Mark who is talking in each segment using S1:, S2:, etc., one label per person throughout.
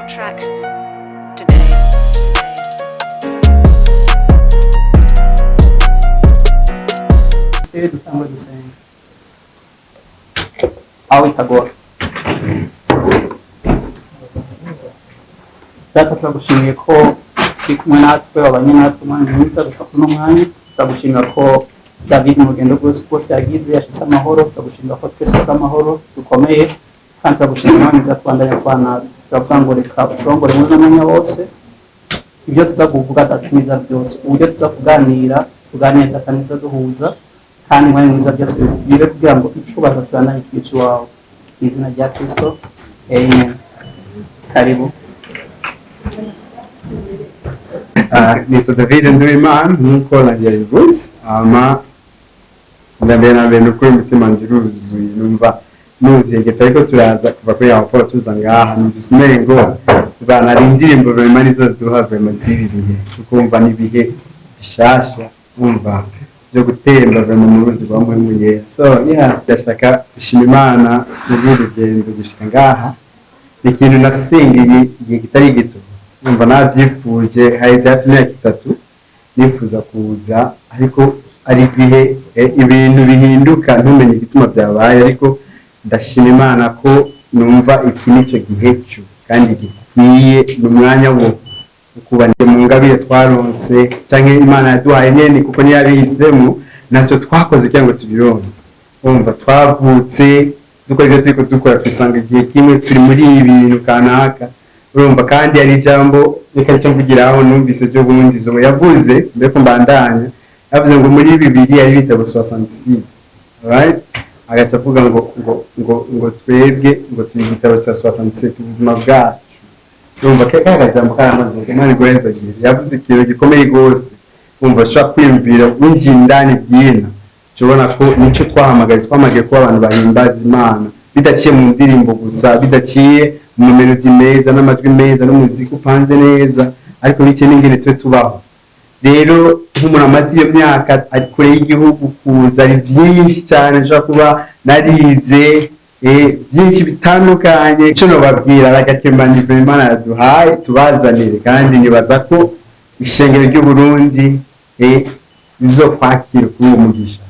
S1: Your tracks today.
S2: Dutangure dusenga aho bitagora. Data, turagushimiye ko uri kumwe natwe, wabanye natwe umwanya mwiza gushika kuno mwanya. Turagushimira ko David mu rugendo rwose rwose yagize yashitse amahoro. Turagushimira ko twese turi amahoro, dukomeye, kandi turagushimira umwanya mwiza kubandanya kuba natwe. Turavuga ngo reka uturongore muri uno mwanya wose, ibyo tuza kuvuga, Data mwiza, byose, uburyo tuza kuganira, tuganire, Data mwiza, duhuza, kandi umwanya mwiza byose bibe kugira ngo icubahiro tubandanye ikice iwawe. Mu izina rya Kristo, amen. Karibu.
S3: Nitwa David Nduwimana nk'uko nagiye bivuze. Ama mbere na mbere, nukuri umutima wanjye uruzuye, numva nuzuye gito, ariko turaza kuva kuri aho Paul tuza ngaha, numvise umengo bana ari indirimbo vraiment nizo duha vraiment z'ibi bihe, tukumva n'ibihe bishasha, umva byo gutemba vraiment mu ruzi rwa Mpwemu Yera. So yeah, ndashaka gushima Imana muri uru rugendo gushika ngaha. Ni ikintu nasengeye igihe kitari gito, numva nabyifuje haheze hafi imyaka 3 nifuza kuza, ariko ari igihe ibintu bihinduka ntumenye igituma byabaye. Ariko ndashima Imana ko numva iki nicyo gihe cyo kandi gikwiye, ni umwanya wo kuba mu ngabire twaronse canke Imana yaduhaye nyene, kuko niyo yabihisemo, ntacyo twakoze kugira ngo tubironke. Umva, twavutse dukora ibyo turiko dukora, twisanga igihe kimwe turi muri ibi bintu kanaka. Urumva, kandi hari ijambo reka icyo mvugiraho numvise byo bundi zo yavuze mbere ko mbandanya. Yavuze ngo muri bibiri hari ibitabo 66, right? Agaca avuga ngo twebwe ngo turi igitabo cya 67, ubuzima bwacu. Urumva ka kajambo karamaze. Imana iguhezagire, yavuze ikintu gikomeye rwose. Umva, ushobora kwiyumvira winjiye indani bwina, tubona ko nicyo twahamagaye. Twamagaye kuba abantu bahimbaza Imana bidaciye mu ndirimbo gusa, bidaciye mu melodi meza n'amajwi meza n'umuziki upanze neza, ariko biciye n'ingene twe tubaho. Rero nk'umuntu amaze iyo myaka ari kure y'igihugu, kuza ari byinshi cyane, nshobora kuba narize byinshi bitandukanye. Icyo nobabwira, aragakemanirwa Imana yaduhaye tubazanire, kandi nibaza ko ishengero ry'u Burundi rizokwakira kuri uwo mugisha.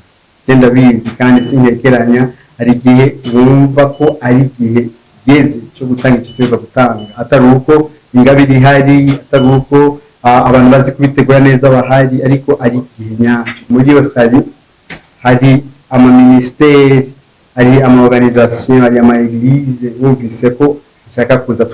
S3: Je ndabizi kandi sinkekeranya, hari igihe wumva ko ari igihe kigeze cyo gutanga icyo utegerezwa gutanga, atari uko ingabire ihari, atari uko abantu bazi kubitegura neza bahari, ariko ari igihe nyacyo. Muri yose hari amaministeri, hari amaorganisation, hari ama église wumvise ko nshaka kuza.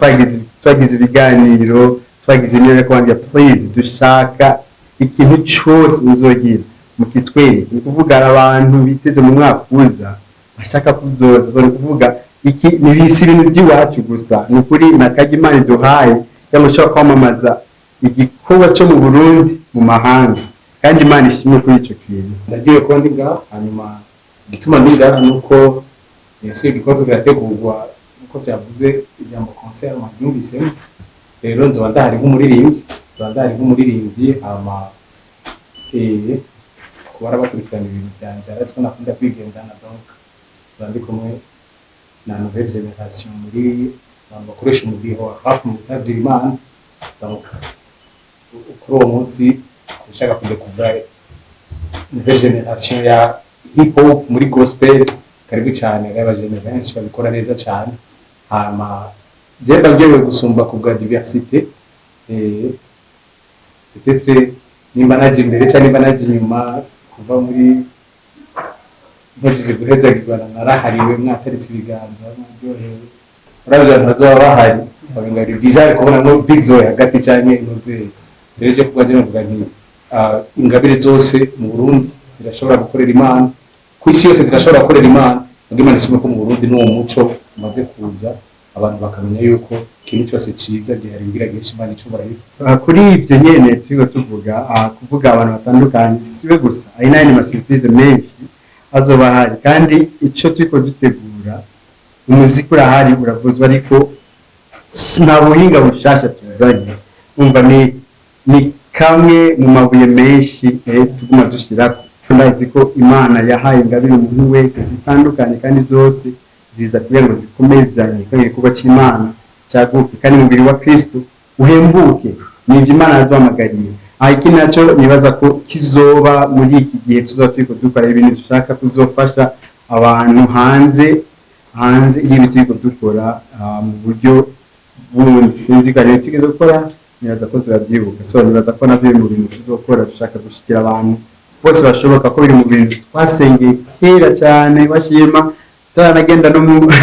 S3: Twagize ibiganiro, twagize intebe wanjye, please, dushaka ikintu cyose uzogira mukitwereke. Ni ukuvuga hari abantu biteze mu mwaka uza bashaka kuzoza. So ni ukuvuga iki, ni si ibintu by'iwacu gusa, ni ukuri ni akajya Imana iduhaye cyangwa ushobora kwamamaza igikorwa cyo mu Burundi mu mahanga, kandi Imana ishimwe kuri icyo kintu.
S4: Ndagiye kuba ndi ngaha. Hanyuma igituma ndi ngaha ni uko ese igikorwa kirategurwa nkuko byavuze ijambo concert mwabyumvisemo. Rero nzoba ndahari nk'umuririmbyi, nzoba ndahari nk'umuririmbyi. Hama kuba bakurikirana ibintu byanje, ariko nakunda kwigendana, donc nzoba ndi kumwe na nouvelle génération muri abantu bakoresha umudiho wa rap mu gutazira Imana. Donc kuri uwo munsi ushaka kudekuvura nouvelle génération ya hip hop muri gospel, karibu cyane. Rero abajene benshi babikora neza cyane. Hama je ndaryohewe gusumba ku bwa diversité. Peut-être nimba naje imbere cyangwa nimba naje inyuma, kuva muri mpejeje guhezagirwa narahariwe, mwataritse ibiganza, mwaryohewe. Uravye abantu bazoba bahari babenga ari bizarre kubona ngo Big Zoe hagati canke intuze. Rero je kuba je novuga nti ingabire zose mu Burundi zirashobora gukorera Imana, ku isi yose zirashobora gukorera Imana. Ubwo Imana ishimwe ko mu Burundi n'uwo muco umaze kuza, abantu bakamenya yuko ikintu cyose ciza gihari kugira gihishe Imana icubahiro.
S3: Kuri ibyo nyene turiko tuvuga, kuvuga abantu batandukanye, siwe gusa, hari n'ayandi ma surprise menshi azoba ahari. Kandi ico turiko dutegura, umuziki urahari, uravuzwa, ariko nta buhinga bushasha tuzanye. Umva, ni kamwe mu mabuye menshi tuguma dushirako. Ndazi ko Imana yahaye ingabire umuntu wese zitandukanye, kandi zose ziza kugira ngo zikomezanye, kandi igikorwa c'Imana. Cyaguke kandi umubiri wa Kristo uhembuke. Nibyo Imana yaduhamagariye. Aha, iki nacyo nibaza ko kizoba muri iki gihe tuzaba turiko dukora ibintu dushaka kuzofasha abantu hanze y'ibi turiko dukora, mu buryo bundi sinzi ko ariyo tugeze gukora. Nibaza ko turabyibuka. So nibaza ko navyo biri mu bintu tuzokora. Dushaka gushikira abantu bose bashoboka, ko biri mu bintu twasengeye kera cyane, bashima turanagenda no muri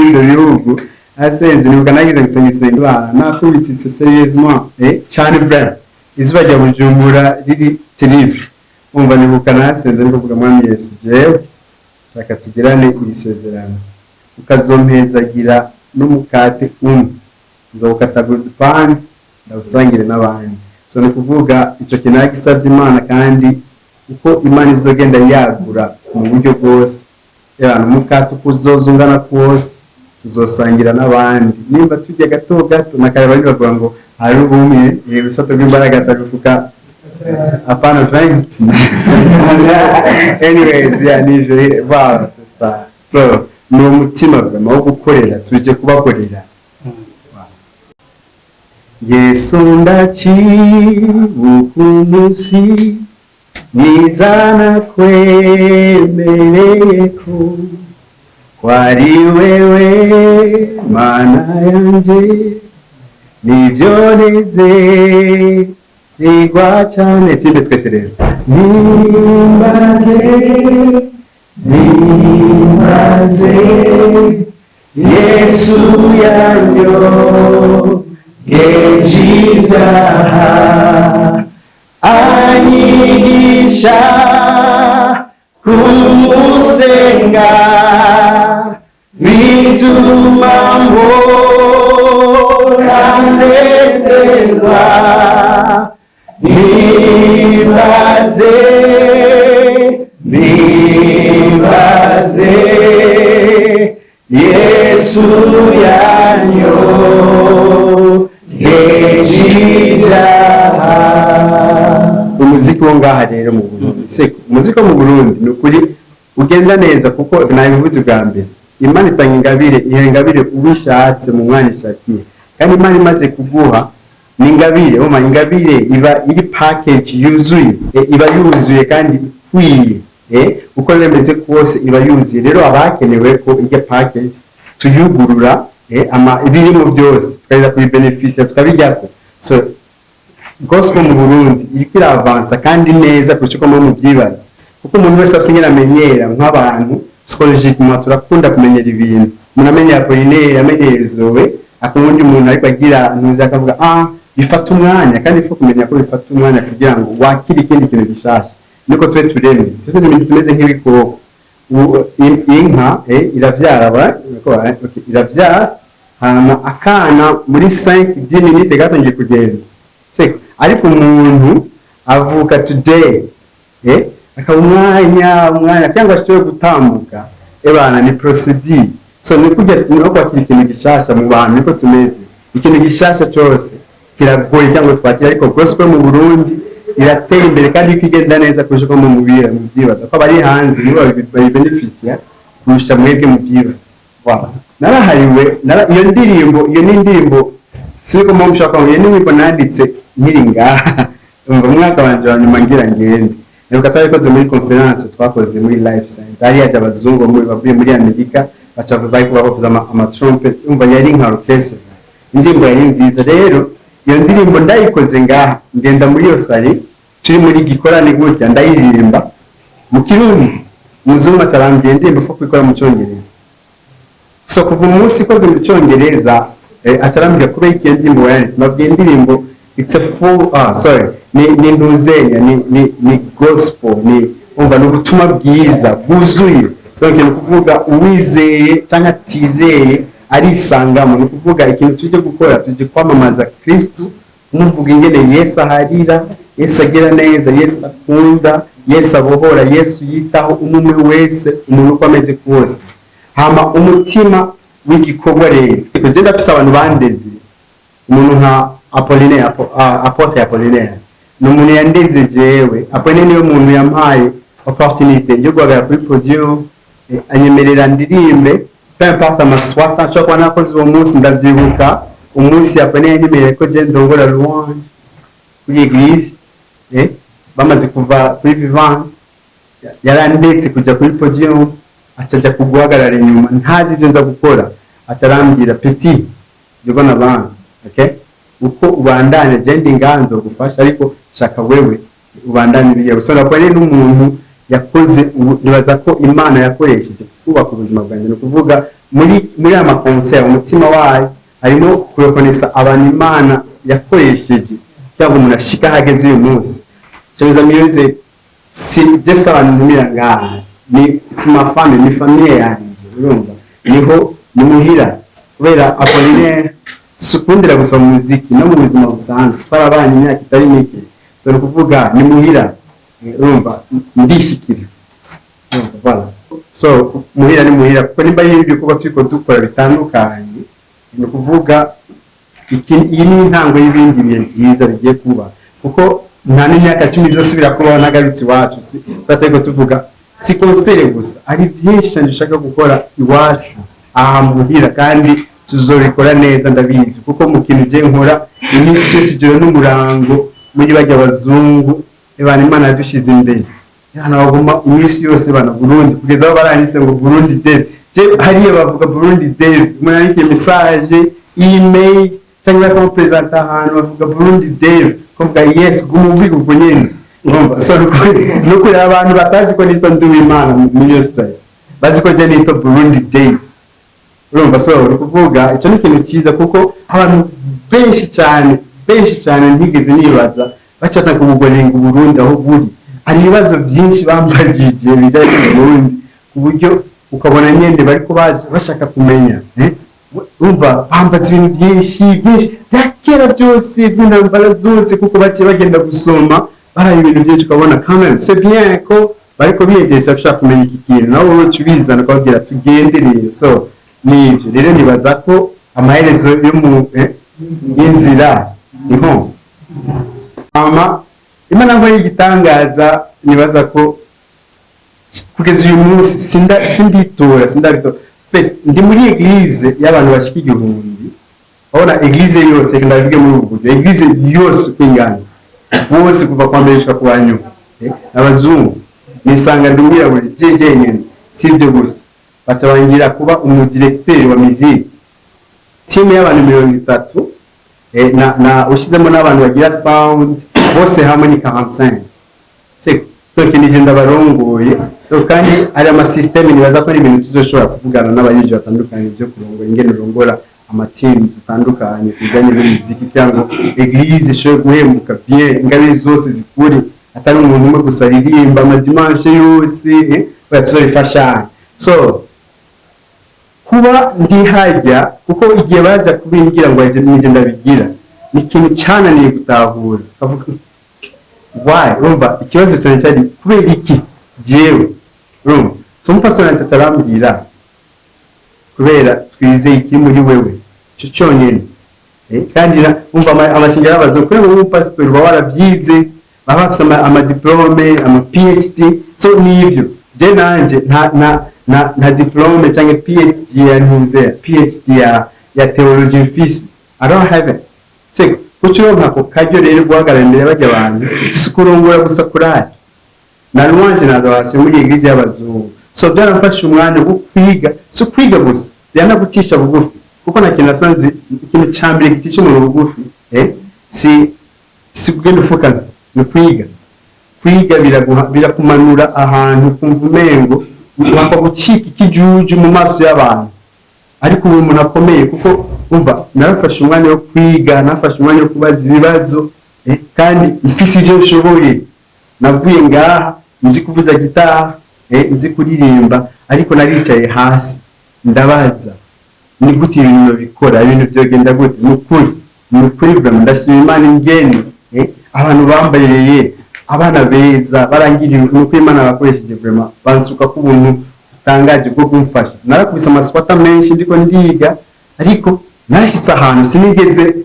S3: ibyo bihugu. Asenze, nibuka nagize gusenga isenga bana nakubititse sérieusement, cyane vraiment. Izuba rya Bujumbura riri terrible. Umva, nibuka nasenze ariko kuvuga: "Mwami Yesu, jewe shaka tugirane iri sezerano, ukazompezagira n'umukate umwe, nzawukatagura udupande ndawusangire n'abandi." So ni ukuvuga icyo kintu nagisabye Imana, kandi uko Imana izogenda yagura mu buryo bwose, abantu umukate uko uzoza ungana kose tuzosangira n'abandi, nimba turya gato gato. Na kare bari bavuga ngo hari ubumwe, ibisato bw'imbaraga gufuka, hapana 20. Anyways, yeah, nivyo. Wow, c'est ça. So ni umutima vraiment wo gukorera, tuje kubakorera. Yesu, ndacibuka umunsi mwiza nakwemereye ko kwari wewe Mana yanje, nibyo nezererwa cyane. Tinde twese rero: nimbaze, nimbaze Yesu yanyogeje ibyaha, anyigisha kumusenga, bituma mpora nezerwa. Nimbaze, nimbaze Yesu yanyogeje ibyaha. Umuziki wo ngaha rero mu Burundi, seko umuziki wo mu Burundi ni ukuri ugenda neza, kuko nabivuze bwa mbere, Imana itanga ingabire, iha ingabire ubishatse mu mwanya ishakiye. Kandi Imana imaze kuguha ni ingabire, uma ingabire iba iri package yuzuye, iba yuzuye kandi ikwiye, uko bimeze kose iba yuzuye. Rero abakenewe ko ijya package tuyugurura, ama ibirimo byose tukageza kubibenefisia, tukabijyako. So gospel mu Burundi iriko iravansa kandi neza kurusha uko muba mubyibaza, kuko umuntu wese afise ingene amenyera. Nk'abantu psychologiquement turakunda kumenyera ibintu. Umuntu amenyera Apollinaire, amenyera Zoe, akundi umuntu ariko agira ntuzi akavuga: "Ah, bifata umwanya." Kandi ifu kumenya ko bifata umwanya kugira ngo wakire ikindi kintu gishasha. Niko twe turemye, twe tumeze nk'ibikoko. Inka iravyara okay, iravyara, hama akana muri 5 10 minutes gatangiye kugenda, seko. Ariko umuntu avuka today, akaba umwanya kugira ngo ashobore gutambuka, ebana ni procedure. So ni kujya ni kwakira ikintu gishasha. Mu bantu niko tumeze, ikintu gishasha cyose kiragoye cyangwa twakira. Ariko gospel mu Burundi irateye imbere kandi iko igenda neza kurusha uko mumubwira mubyibaza, ko abari hanze nibo bayibenefisia kurusha mwebwe mubyibaza. Wow. Narahariwe iyo ndirimbo, iyo ni indirimbo siko mpamvu ushaka kuvuga, iyo ndirimbo nanditse nkiri ngaha. Umva, umwaka wanje wa nyuma ngira ngende, nibuka twabikoze muri conference twakoze muri Life Center. Hari yaje abazungu bavuye muri Amerika, baca bariko bavuza ama trumpet. Umva, yari nka orchestre, indirimbo yari nziza. Rero iyo ndirimbo ndayikoze ngaha, ngenda muri iyo salle turi muri gikorane gutya, ndayiririmba mu Kirundi. Umuzungu atarambwiye: "Indirimbo fo kuyikora mu Cyongereza." So kuva umunsi ikoze mu Cyongereza, atarambwira: "Kubera iki iyo ndirimbo wayanditse?" Mbabwiye indirimbo it's a full, ah sorry, ni ntuzenya, ni gospel, ni umva ni ubutumwa bwiza bwuzuye. Donc ni ukuvuga uwizeye cyangwa atizeye arisangamo. Ni ukuvuga ikintu tujye gukora, tujye kwamamaza Kristu, muvuga ingene Yesu aharira, Yesu agira neza, Yesu akunda, Yesu abohora, Yesu yitaho umwe wese, umuntu uko ameze kose. Hama umutima w'igikorwa rero, je ndafise abantu bandeze. Umuntu nka Apollinaire, Apotre Apollinaire ni umuntu yandeze jewe. Apollinaire niwe muntu yampaye opportunité yo guhagarara kuri podium, anyemerera ndirimbe, peu importe amaswata nshobora kuba nakoze uwo munsi. Ndavyibuka. Umunsi yapone yanyemereye ko je ndongora louange kuri église, bamaze kuva kuri Vivant, yarandetse kujya kuri podium, acaja kuguhagarara inyuma, ntazi ibyo nza gukora, aca arambwira: "Petit, you're bana, okay, uko ubandanya je ndi nganzo gufasha, ariko shaka wewe ubandanye ibigiye gusa." Ko ari n'umuntu yakoze nibaza ko Imana yakoresheje kubaka ubuzima bwanjye. Ni ukuvuga muri aya maconcert, umutima wayo harimo kurekonesa abantu Imana yakoresheje kugira ngo umuntu ashike ahageze uyu munsi. Cheza Music si just abantu ntumira ngaha, ni it's my family, ni famille yanjye. Urumva niho ni muhira, kubera Apollinaire sukundira gusa mu muziki, no mu buzima busanzwe twarabanye imyaka itari mike. So ni ukuvuga ni muhira. Urumva ndishikira. Urumva, voilà. So muhira ni muhira, kuko nimba ari ibikorwa turiko dukora bitandukanye, ni ukuvuga iyi ni intango y'ibindi bintu byiza bigiye kuba, kuko nta n'imyaka 10 izosubira kubaho ntagarutse iwacu. Si turatari tuvuga, si concert gusa, ari byinshi cyane dushaka gukora iwacu aha muhira, kandi tuzobikora neza, ndabizi, kuko mu kintu je nkora iminsi yose ijoro n'umurango muri bajya abazungu bana Imana yadushize imbere, hano baguma iminsi yose bana Burundi, kugeza aho baranyise ngo Burundi Dev. Je hariya bavuga Burundi Dev, umuntu yandikiye message, email, cyangwa bakamupresenta ahantu bavuga Burundi Dev, kuvuga yes, guma uvuga ubwo nyene. Urumva, so nukuri abantu batazi ko nitwa Nduwimana muri Australia, bazi ko je nitwa Burundi Dev. Urumva, so ni ukuvuga icyo ni ikintu cyiza, kuko abantu benshi cyane, benshi cyane ntigeze nibaza bacata kubugorenga Uburundi aho buri. Hari ibibazo byinshi bambajije bijyanye n'Uburundi, ku buryo ukabona nyende bariko baje bashaka kumenya. Urumva bambaza ibintu byinshi byinshi bya kera byose, by'intambara zose, kuko baciye bagenda gusoma, baraba ibintu byinshi, ukabona quand même c'est bien ko bariko biyegesha gushaka kumenya iki kintu, nawe wowe uca ubizana ukababwira tugende rero. So nibyo rero, nibaza ko amaherezo yo mu y'inzira niho ama Imana nkora igitangaza. Nibaza ko kugeza uyu munsi sinditora, sindabitora. Fe, ndi muri église y'abantu bashika 1000. Urabona église yose, reka ndabivuge muri ubu buryo, église yose uko ingana bose, kuva kwa mbere gushika ku wa nyuma, abazungu, nisanga ndi umwirabura je jenyene. Si ibyo gusa, baca bangira kuba umudirecteur wa musique, team y'abantu 30, na ushyizemo n'abantu bagira sound, bose hamwe ni 45. C'est donc nije ndabarongoye. So, kandi hari amasystème, nibaza ko ari ibintu tuzoshobora kuvugana n'abayiji batandukanye byo kurongora, ingene urongora amateams atandukanye ku bijyanye n'imiziki, kugira ngo église ishobore guhembuka bien, ingabire zose zikure, atari umuntu umwe gusa aririmba amadimanche yose, oya, tuzobifashanya. So kuba ndi hajya, kuko igihe baza kubimbwira ngo nije ndabigira, ni ikintu cyananiye gutahura, kavuga why. Urumva ikibazo cyane cyari kubera iki jewe? Urumva, so umupastori wanjye atarambwira kubera twizeye ikiri muri wewe, icyo cyonyine. Kandi umva amashyingiro y'abazungu, kubera wowe umupasitori uba warabyize, baba bafite amadiplôme, ama PhD. So nivyo, je nanje nta diplôme cyangwa PhD ya ntuze, PhD ya theology mfise, I don't have it. Se kuki uronka ako karyo rero guhagarara imbere bajya abantu, si kurongora gusa kurari na louange na adoration muri église y'abazungu. So byaramfashe umwanya wo kwiga, si kwiga gusa, biranagucisha bugufi, kuko nta kintu nasanze, ikintu cya mbere gicisha umuntu bugufi, si kugenda ufukana, ni kwiga. Kwiga birakumanura ahantu kumva umengo wapfa gucika ikijuju mu maso y'abantu, ariko ubu umuntu akomeye, kuko umva narafashe umwanya wo kwiga, nafashe umwanya wo kubaza ibibazo, kandi mfise ivyo nshoboye. Navuye ngaha nzi kuvuza gitari, nzi kuririmba, ariko naricaye hasi ndabaza: ni gute ibintu bikora, ibintu byogenda gute? Ni ukuri, ni ukuri vraiment ndashima Imana ingene abantu bambaye abana beza barangiriye. Ni ukuri Imana bakoresheje vraiment, bansuka ko ubuntu butangaje bwo kumfasha. Narakubise amaswata menshi ndiko ndiga, ariko narashitse ahantu sinigeze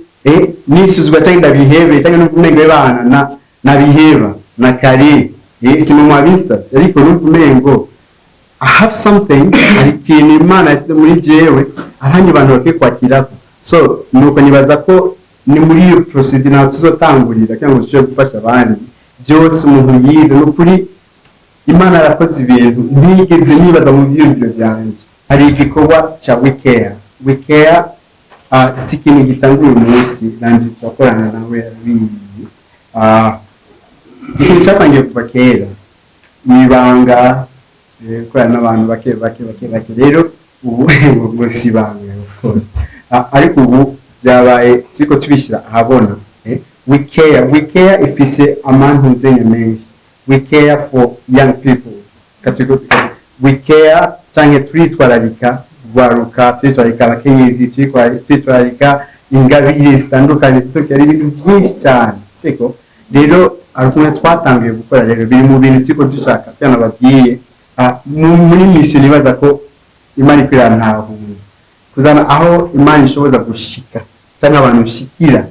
S3: nisuzugura cyangwa ndabihebe, cyangwa numva umengo bana na nabiheba na kare, sinumwa binsavye, ariko numva umengo I have something, hari ikintu Imana yashyize muri jewe abandi bantu bakwiye kwakirako. So nuko nibaza ko ni muri iyo procédure naho tuzotangurira kugira ngo dushobore gufasha abandi. Byose umuntu yize, ni ukuri Imana yarakoze ibintu ntigeze nibaza mu byiyumviro byanjye. Hari igikorwa cya We Care. We Care si ikintu gitanga uyu munsi, nanjye turakorana nawe arabizi. Ikintu cyatangiye kuva kera mu ibanga, gukorana n'abantu bake bake bake bake. Rero ubu ngo si ibanga, of course. Ariko ubu byabaye turiko tubishyira ahabona. We Care, We Care ifise amantuzenya menshi. We care for young people. We care canke turitwararika rwaruka, turitwararika abakenyezi, turitwararika ingabire zitandukanye, ari ibintu byinshi cyane, siko? Rero hari ukuntu twatangiye gukora. Rero biri mu bintu turiko dushaka cyane babwiye. Muri mission nibaza ko Imana ikwirantahura kuzana aho Imana ishoboza gushika cyangwa abantu bishikira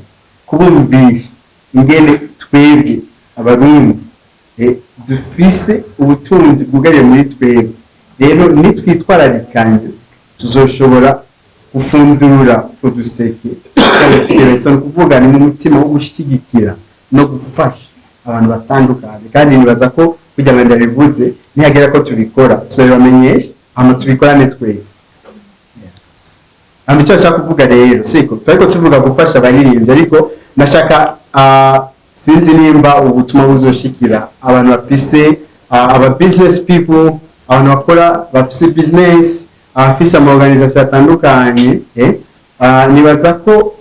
S3: kubumvisha ingene twebwe Abarundi dufise ubutunzi bwugariye muri twebwe. Rero nitwitwararikanye tuzoshobora gufundura utwo duseke. So ni ukuvuga ni mu mutima wo gushyigikira no gufasha abantu batandukanye. Kandi nibaza ko kugira ngo ndabivuze, nihagera ko tubikora tuzabibamenyesha, hama tubikorane twese. Hama icyo nshaka kuvuga rero, siko turiko tuvuga gufasha abaririmbyi, ariko nashaka sinzi nimba ubutumwa buzoshikira abantu bafise aba business people, abantu bakora bafise business, abafise ama organisation atandukanye. Nibaza ko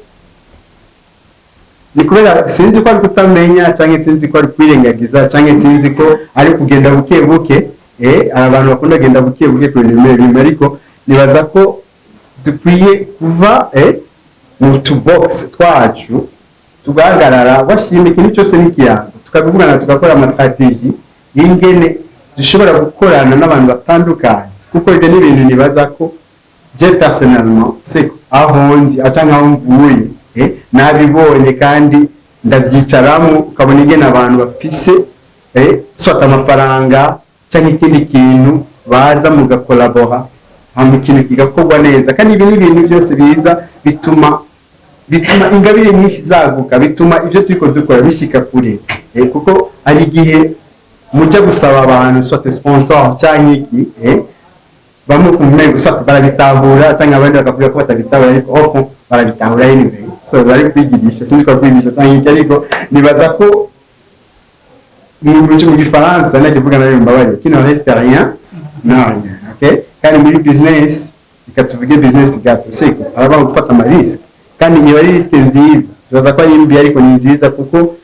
S3: ni kubera sinzi ko ari kutamenya, canke sinzi ko ari kwirengagiza, canke sinzi ko ari kugenda buke buke. Abantu bakunda kugenda buke buke ku bintu bimwe bimwe, ariko nibaza ko dukwiye kuva mu tubox twacu, tugahagarara bashima ikintu cyose n'ikirango, tukabivugana, tugakora ama stratégies y'ingene dushobora gukorana n'abantu batandukanye, kuko ibyo ni ibintu nibaza ko je personnellement, c'est aho ndi canke aho mvuye, nabibonye kandi ndabyicaramo, ukabona ingene abantu bafise soit amafaranga canke ikindi kintu baza mugakolabora, hama ikintu kigakorwa neza. Kandi ibi ni ibintu byose biza bituma ingabire nyinshi zaguka, bituma ibyo turiko dukora bishika kure, kuko hari igihe mujya gusaba abantu soit sponsor canke iki, bamwe ku ntego soit barabitahura cyangwa abandi bakavuga ko batabitahura, ariko au fond barabitahura anyway. So bari kwigirisha, sinzi ko kwigisha cyangwa iki, ariko nibaza ko mu gifaransa nakivuga nayo mbabarire, qui ne risque rien n'a rien, okay? Kandi muri business, reka tuvuge business gato, siko harabaho gufata ama risques, kandi niba ari risque nziza, tubaza ko ari mbi, ariko ni nziza kuko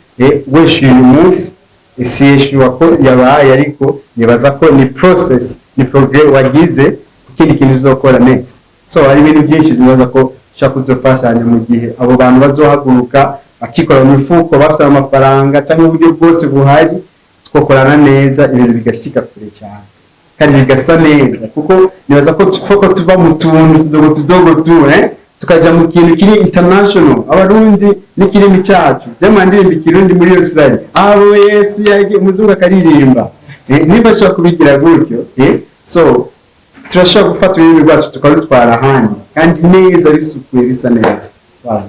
S3: weshyuye uyu munsi siyeshyuwa ko yabaye, ariko nibaza ko ni process, ni progrès wagize ku kindi kintu uzokora next. So hari ibintu byinshi nibaza ko ushobora kuzofashanya mu gihe abo bantu bazohaguruka bakikora mu mifuko bafite amafaranga cyangwa uburyo bwose buhari, twokorana neza, ibintu bigashika kure cyane kandi bigasa neza, kuko nibaza ko foko tuva mu tuntu tudogo tudogo tu tukaja mu kintu kiri international. Abarundi n'ikirimi cyacu byama ndirimba Ikirundi muri Australia, abo Yesu yagiye umuzungu akaririmba. Nimba ashobora kubigira gutyo, so turashobora gufata ururimi rwacu tukarutwara ahandi kandi neza, bisukuye, bisa neza. Voilà.